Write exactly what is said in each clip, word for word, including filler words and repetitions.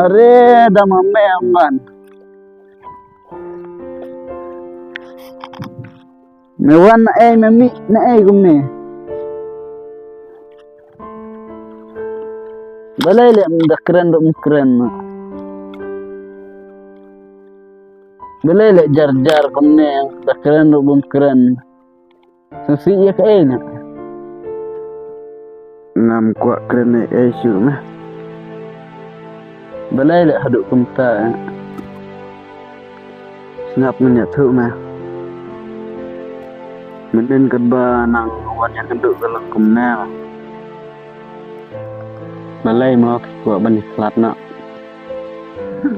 Are da ma me wan. Me wan na ei me mih na ei kumne. Balei leh da kren ruh ym kren. Balei leh jar jar kumne da kren ruh bym kren. Sngewsih ïa kaei na. Ngam kwah kren ei ei shuh me. Balei leh haduh kumta. Sngap ngan ïathuh me. Mynnin katba nang wan ïakynduh ka long kumne. Balei mo phi kwah ban ïakhlad noh.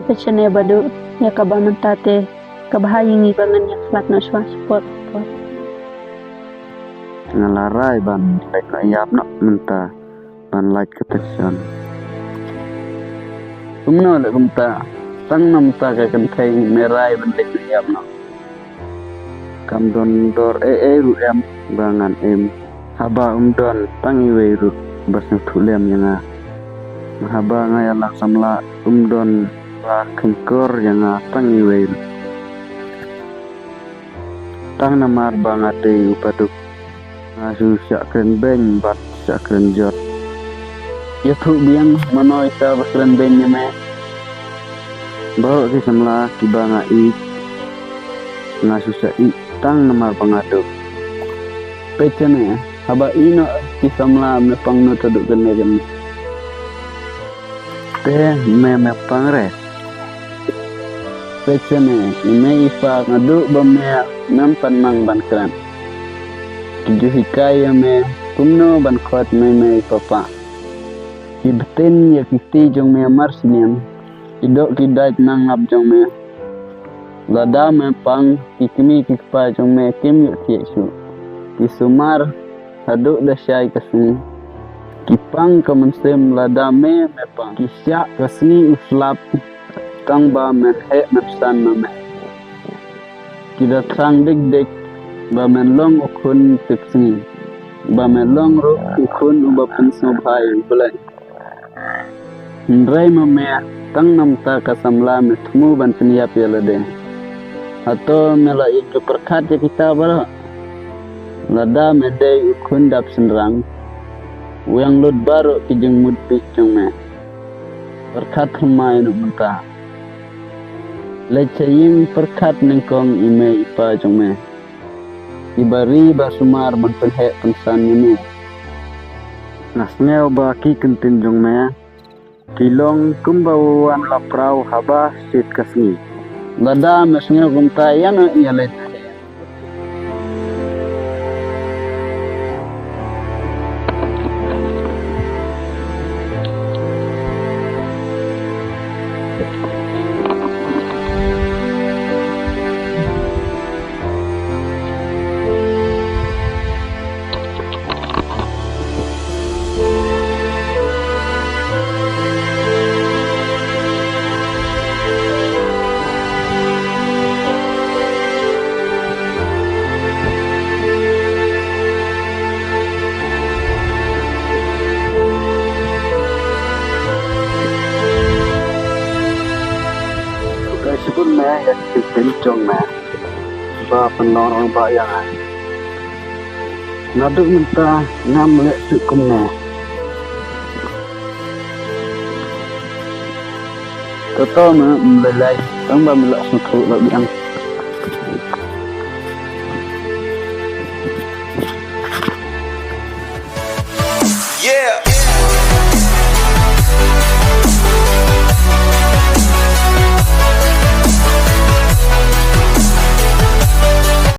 Peit shane Baduh, ïa kaba mynta te kaba ha ïa ngi ba ngan ïakhlad noh shuwa shuwa. Nga la rai ban leit noh ïap noh mynta ban lait ka tension. Kumno leh kumta, tang namar ka kynthei me rai ban leit noh ïap noh. Kam don dor ei ei ruh em ba ngan im. Haba um don tang iwei ruh ba sngewthuh lem ïa nga. Haba nga ïalang samla um don ba kheiñkor ïa nga tang iwei ruh. Tang namar ba nga dei u Baduh. Nga shu shah kren beiñ bad shah kren jot. Ïathuh biang mano ita ba kren beiñ ïa me. Baroh ki samla kiba nga ïeit nga shu shah ïeit tang namar ba nga duk. Peit shane, haba ïehnoh ki samla me pang noh haduh kane kane. Te me me pang re. Peit shane, i mei i pa nga duh ba me mem pat nang ban kren. Ki ju hikai ïa me kumno ban khot mei mei papa. Ki btin ïa ki kti jong me mar siniang. Ki doh ki dait nang ap jong me. Lada me pang ki kmie ki kpa jong me kim ïohthiah shuh. Ki sumar haduh da shai ka sngi. Ki pang ka mynsiem lada me me pang. Ki shah ka sngi u slap tang ba men heh men san ma me. Ki da thrang dik dik ba men long u khun tip sngi. Ba men long ruh u khun uba pynsngewbha ïa U Blei. Hynrei ma me tang namar ka samla me thmu ban pynïap ïa lade. Hato me la ïoh ju pyrkhat ïa kita baroh? Lada me dei u khun dap shynrang, wiang lut baroh ki jingmut bit jong me. Pyrkhat thymmai noh mynta. Leit sha ïing pyrkhat nyngkong i mei i pa jong me. Iba ri ba sumar ban pynheh pynsan ïa me. Nga sngew ba ki ktien jong me ki long kumba u wan la praw haba shit ka sngi. Lada me sngew kumta ïa me ïa leit. Ka shibun me ïa ki ktien jong me ba pynlong rangbah ïa nga. Naduh mynta ngam leh shuh kumne. Toto me ym lei lei tang ba me la sngewthuh la biang.